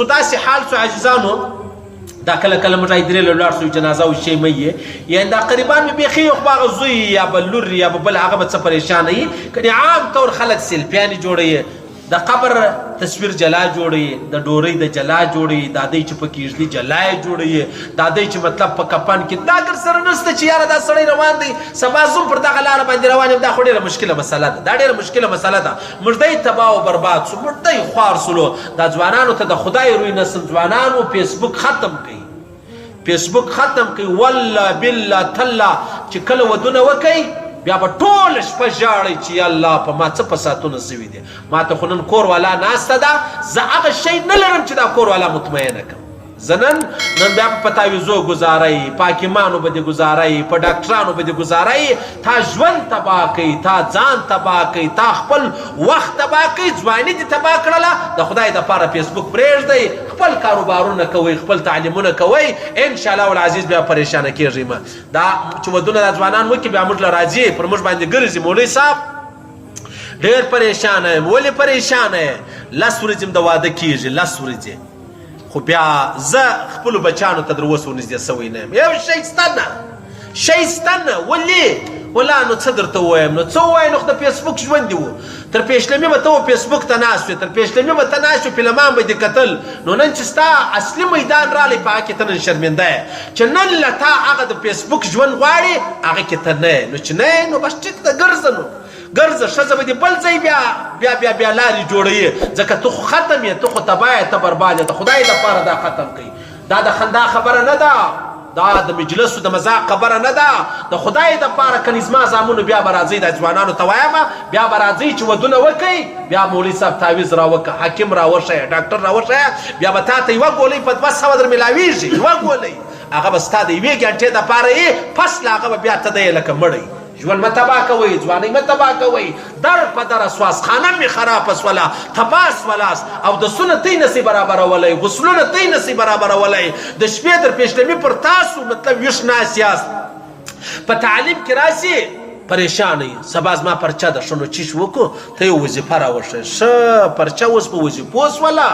خو داسې حال سو عزیزانو، دا کله کله موږ درې له لاړ سو جنازه او شی مې یې، یعنی دا قریبان مې بیخي یو خو هغه زوی یا بل لور یا بل هغه به څه پریشان یي، کني عام طور خلک سیلفیانې جوړوي، د قبر تصویر جلا جوړي، د ډورۍ د جلا جوړي، د دې چې په کېږدي جلا جوړي، د دې چې مطلب په کفن کې دا ګر سره نشته چې یاره دا سړی روان دی، سبا زوم پر دغه لار باندې روان یم. دا خو ډېره مشکله مسله ده، دا ډېره مشکله مسله ده. موږ دی تباه او برباد سو، موږ دی خوار سولو. دا ځوانانو ته د خدای روی نسل ځوانانو فیسبوک ختم کړئ، فیسبوک ختم کړئ. والله بالله تالله چې کله ودونه وکئ بیا به ټوله شپه ژاړئ چې یا الله په ما څه فساتونه سوي دي، ما ته خو نن کور والا ناسته ده، زه هغه شی نه لرم چې دا کور والا مطمئنه کړم. زه نن بیا په تاویزو ګزارئ، په حاکمانو به دې ګزارئ، په ډاکټرانو به دې ګزارئ. تا ژوند تباه کوي، تا ځان تباه کوي، تا خپل وخت تباه کوي، ځواني دې تباه کړله. د خدای دپاره فیسبوک پرېږدئ، خپل کاروبارونه کوئ، خپل تعلیمونه کوئ، ان شاء الله العزیز بیا پریشانه کېږئ مه. دا چې ودونه دا ځوانان وکړي بیا موږ له راځي پر موږ باندې ګرځي، مولوي صاحب ډېر پریشانه یم. ولې پریشانه یې؟ لس ورځې م د واده کېږي، لس ورځې، خو بیا زه خپلو بچیانو ته در اوسه ورنږدې سوی نه یم. یو شی شته نه، شی شته نه. ولې؟ ولا نو څه درته ووایم، نو څه ووایم؟ نو خو د فیسبوک ژوند دې و، تر پیشلمي به ته و فیسبوک ته ناست وې، تر پیشلمي به ته ناست وې، فلمان به دې کتل. نو نن چې ستا اصلي میدان راغلی په هغه کې ته نن شرمنده یې چې نن له تا هغه د فیسبوک ژوند غواړي، هغه کې ته نه یې. نو چې نه یې نو بس ټیک ده، ګرځه، نو ګرځه، ښځه به دې بل ځای بیا بیا بیا بیا لارې جوړوي، ځکه ته خو ختم یې، ته خو تباه یې، ته برباد یې. د خدای دپاره دا ختم کړئ. دا د خندا خبره نه ده، دا د مجلسو د مذاق خبره نه ده. د خدای د پاره کني زما زامنو بیا به راځئ، دا ځوانانو ته وایم بیا به راځئ چې ودونه وکئ، بیا مولوي صاحب تعویذ راوکه، حاکم راوښیه، ډاکټر راوښیه، بیا به تا ته یوه ګولۍ په 200 در ملاویږي، یوه ګولۍ هغه به ستا د یوې ګنټې دپاره یې، پس له هغه به بیا ته دی لکه مړی. ژوند مه تباه کوئ، ځوانۍ مه تباه کوئ. در په در سواست، خانه مې خرابه سوله، تباه سولاست، او د سونه تی نسی برابرولی، غسلونه تی نسی برابرولی، د شپې در پیشلمي پر تاسو مطلب ویښ ناست یاست. په تعلیم کې راسي پریشان یې، سبا زما پرچه ده، ښه نو چیش وکړو؟ ته یو وظیفه راوښیه. ښه پرچه اوس په وظیفو سوله،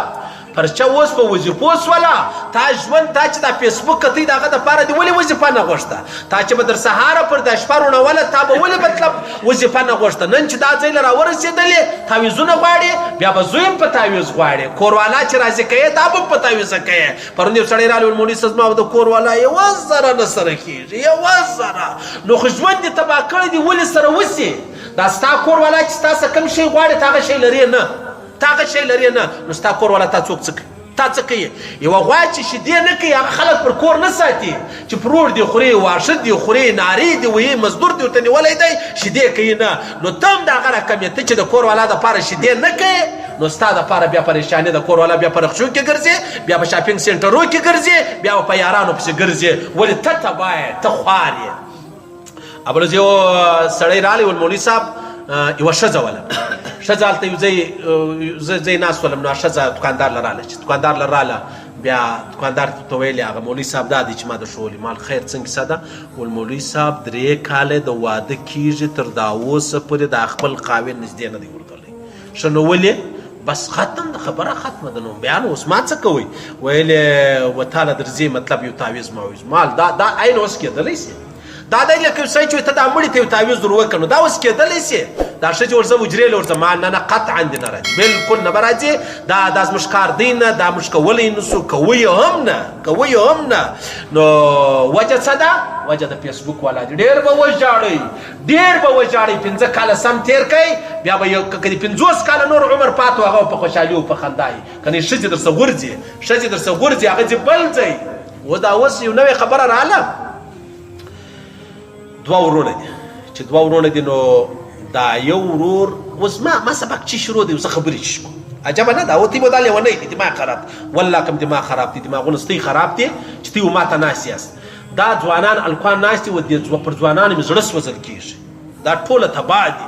پرچه اوس په وظیفو سوله. تا ژوند تا چې دا فیسبوک کتی د هغه دپاره دې ولې وظیفه نه غوښته؟ تا چې به در سهاره پر دا شپه روڼوله تا به ولې مطلب وظیفه نه غوښته؟ نن چې دا ځای له راورسېدلې تاویزونه غواړې، بیا به زوی هم په تاویز غواړې، کوروالا چې راضي کوې دا به هم په تاویزه کوې. پرون یو سړی راغلی ول مولوي صاحب زما د کوروالا یوه ذره نه سره کېږي، یوه ذره. نو خو ژوند دې تباه کړی دی، ولې سره وسي؟ دا ستا کوروالا چې ستا څه کوم شی غواړي ته هغه شی لرې نه، تا هغه شی لرې نه، نو ستا کور والا تا څوک څه کوي؟ تا څه کوي؟ یوه غوا چې شیدې نه کوي هغه خلک پر کور نه ساتي، چې پروړ دې خوري، واښه دې خوري، نارې دې وهي، مزدور دې ورته نیولی دی، شیدې کوي نه. نو ته هم د هغه رقم یې، ته چې د کور والا دپاره شیدې نه کوې نو ستا دپاره بیا پریشاني د کور والا بیا په رخشو کې ګرځي، بیا په شاپینګ سینټرو کې ګرځي، بیا په یارانو پسې ګرځي. ولې؟ ته تباه یې، ته خوار یې. ابل ورځ یو سړی راغلی ول مولوي صاحب یوه ښځه وله، ښځه هلته یو ځای زه ځای ناست ولم، نو ښځه دوکاندار له راله، چې دوکاندار له راله بیا دوکاندار ته ویلې هغه مولوي صاحب دا دی چې ما د ښوولې مال خیر څنګه کیسه ده؟ ول مولوي صاحب درې کاله د واده کېږي تر دا اوسه پورې دا خپل خاوند نږدې نه دی ورغلی. ښه نو ولې؟ بس ختم ده، خبره ختمه ده. نو بیا نو اوس ما څه کوئ؟ ویلې وتاله درځي مطلب یو تعویذ ماویز مال دا دا عین اوس کېدلی شي. دا دی لکه یو سړی چې ته دا مړي ته یو تعویذ در وکړه، نو دا اوس کېدلی شي؟ دا ښځې ورځه حجرې له ورځه، ما نه نه قطعا دې نه راځي، بالکل نه به راځي. دا دا زموږ کار دی نه، دا موږ کولی نه شو، کوي هم نه، کوي هم نه. نو وجه څه ده؟ وجه د فیسبوک والا دي. ډېر به وژاړئ، ډېر به وژاړئ. 5 کاله سم تېر کړئ، بیا به یو که د 50 کاله نور عمر پاتې و هغه په خوشحالي او په خندا وي. کنې ښځې درسه غورځي، ښځې درسه غورځي، هغه ځي بل ځای. اوس دا اوس یو نوې خبره راله، دوه ورونه دي، چې دوه ورونه دي نو دا یو ورور اوس ما سبق چې شروع دی، زه خبرې چې کوم عجبه نه ده. او تی به دا لیونی دی، دماغ خراب، والله کوم دماغ خراب دی، دماغونه ستۍ خراب دي چې تی ما ته ناست یاست. دا ځوانان الکوان ناست دي، و دې پر ځوانانو مې زړه سوځل کېږي، دا ټوله تباه دي.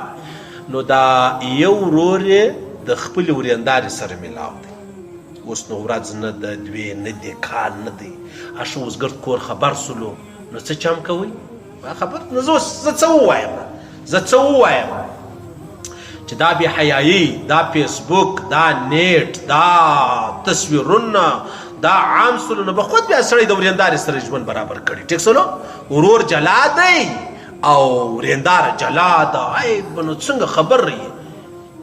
نو دا یو ورور یې د خپلې وریندارې سره ملاو دی. اوس نو ورځ نه ده، دوې نه دي، کال نه دی، اشه اوس ګرد کور خبر سولو. نو څه چم کوئ؟ ما خبر نو زه اوس زه څه ووایم، زه څه ووایم؟ چې دا بې حیايي، دا فیسبوک، دا نیټ، دا تصویرونه، دا عام سولو، نو به خود بیا سړی د وریندارې سره ژوند برابر کړي. ټیک سولو، ورور جلا دی او وریندار جلا ده. ای نو څنګه خبر یې؟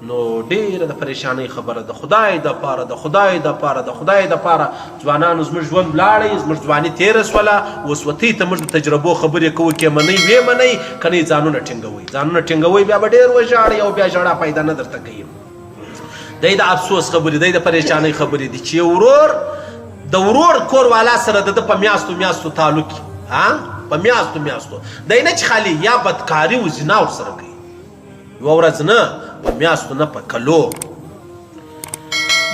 نو ډیره د پریشانۍ خبره ده. خدای د پاره، د خدای د پاره، د خدای د پاره ځوانانو، زموږ ژوند لاړی، زموږ ځواني تېره سوله. اوس وتی ته موږ د تجربو خبرې کوو، کې منئ وې منئ، که نه ځانونه ټینګوئ، ځانونه ټینګوئ، بیا به ډېر وژاړئ او بیا ژړا پیدا نه درته کوي. دی د افسوس خبرې دی، د پریشانۍ خبرې دي چې ورور د ورور کور والا سره د په میاستو میاستو تعلق، ها، په میاستو میاستو دی، نه چې خالي یا بدکاري و زنا ورسره کوي، یوه ورځ نه، په میاستو نه، په کلو.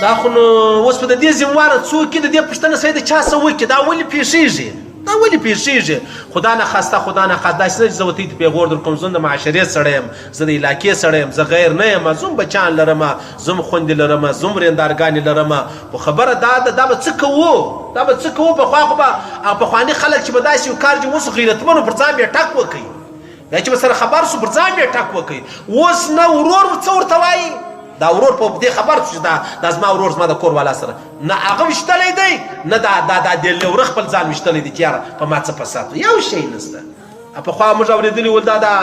دا خو نو اوس په د دې ذمهواره څوک؟ د دې پوښتنه سړی د چا څه وکړي؟ دا ولې پېښېږي؟ دا ولې پېښېږي؟ خدا نه خواسته، خدا نه خواسته، داسې نه چې زه وتی ته پېغور در کوم. زه د معاشرې سړی یم، زه د علاقې سړی یم، زه غیر نه یم. زه هم بچیان لرم، زه هم خوندې لرم، زه هم ورېندارګانې لرم. خو خبره دا ده، دا به څه کوو؟ دا به څه کوو؟ پخوا خو به هغه پخواني خلک چې به داسې یو کار چې اوس غیرتمنو پر ځان بیا ټک وکړي، بیا چې به سره خبر سو پر ځان بیا ټک وکړي. اوس نه ورور څه ورته وایي، دا ورور په دې خبر شو چې دا زما ورور زما د کور والا سره، نه هغه ویشتلی دی، نه دا دا دا د لوره خپل ځان ویشتلی دی چې یاره په ما څه فساد، یو شی نشته. پخوا موږ اورېدلي ول، دا دا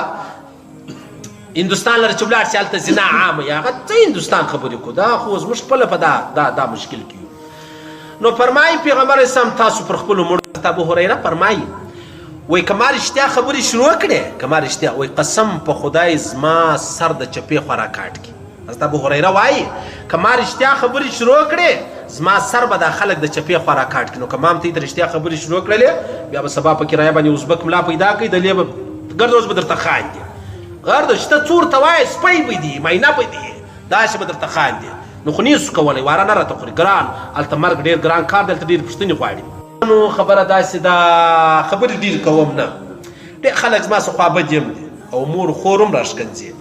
هندوستان لره چې ولاړ شي هلته زنا عامه وي. هغه څه هندوستان خبرې کو، دا خو زموږ خپله په دا دا دا مشکل کې. نو فرمایي پیغمبر اسلام تاسو پر خپلو مړو، ابو هریره فرمایي وای که ما رښتیا خبرې شروع کړې، که ما رښتیا وای، قسم په خدای زما سر د چپې خوا راکاټ کړي. حضرت ابو هریره وایي که ما رښتیا خبرې شروع کړې، زما سر به دا خلک د چپې خوا راکاټ کړي. نو که ما هم ته رښتیا خبرې شروع کړلې، بیا به سبا په کرایه باندې ازبک ملا پیدا کړي، د لې به ګرد ورځ به درته خاندي، غرد چې ته څور ته وایې، سپی به دي، ماینه به دي، داسې به درته خاندي. نو خو نه سو کولی، واره نه راته خوري، ګران هلته مرګ ډېر ګران کار دی، هلته ډېرې پوښتنې غواړي. نو خبره داسې ده، خبرې ډېرې کوم نه، ډېر خلک زما څخه خوابدي هم دي او مور خور هم راښکنځي.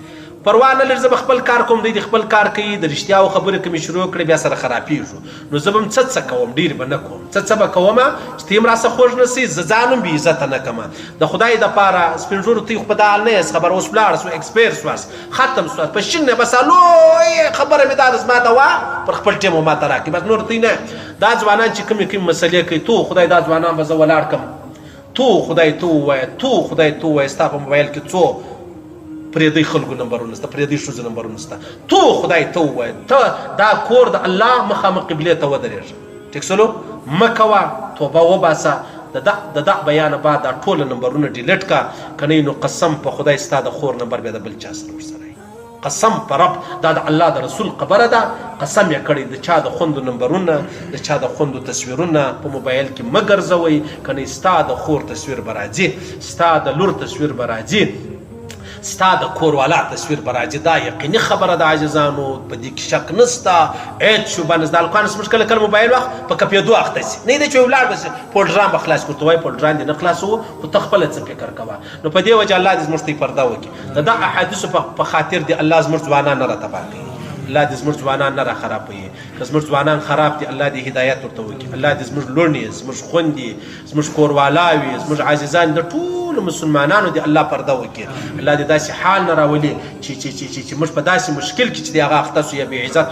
پروا نه لري، زه به خپل کار کوم، دی د خپل کار کوي. د رښتیاو خبرې که مې شروع کړې، بیا سره خرابېږو. نو زه به هم څه څه کوم، ډېرې به نه کوم، څه څه به کوم چې ته هم راسه خوږ نه سي، زه ځان هم بې عزته نه کړم. د خدای دپاره سپین ږیرو، تی خو په دا حال نه یاست خبر، اوس ولاړ سو، اکسپیر سواست، ختم سواست، په شین نه. بس لویه خبره مې دا ده، زما دوا پر خپل ټیم ما ته راکړي، بس نور تی نه. دا ځوانان چې کومې کومې مسلې کوي، تو خدای دا ځوانان به زه ولاړ کم. تو خدای ته ووایه، تو خدای ته ووایه، ستا په موبایل کې څو پرېدی خلکو نمبرونه سته، پرېدی ښځو نمبرونه سته؟ تو خدای ته ووایه، ته دا کور د الله مخامخ قبلې ته ودرېږه، ټیک سلو، مه کوه، توبه وباسه. د دا بیانه بعد دا ټول نمبرونه ډیلیټ کا، که نه نو قسم په خدای ستا د خور نمبر بیا د بل چا سره ورسره. قسم په رب، دا د الله د رسول خبره ده، قسم یې کړی، د چا د خوندو نمبرونه، د چا د خوندو تصویرونه په موبایل کې مه ګرځوئ، که نه ستا د خور تصویر به راځي، ستا د لور تصویر به راځي، ستا د کور والا تصویر به راځي. دا یقیني خبره ده عزیزانو، په دې کې شک نشته، هېڅ شبه نشته. هلکانو زموږ کله کله موبایل وخت په کپېدو اخته سي، نه دی چې ولاړ به سي، پولډران به خلاص کړو، ته وایې پولډران دې نه خلاصوو، خو ته خپله څه فکر کوه. نو په دې وجه الله دې زموږ ته پرده وکړي، د دا احادیثو په خاطر دې الله زموږ ځوانان نه را تباه کوي، الله دې زموږ ځوانان نه را خرابوي. که زموږ ځوانان خراب دي، الله دې هدایت ورته وکړي. الله دې زموږ لوڼې، زموږ خوندې، زموږ کوروالاوي، زموږ عزیزان، د ټولو مسلمانانو دې الله پرده وکړي. الله دې داسې حال نه راولي چې چې چې چې موږ په داسې مشکل کې چې د هغه اخته سو یا بې عزت.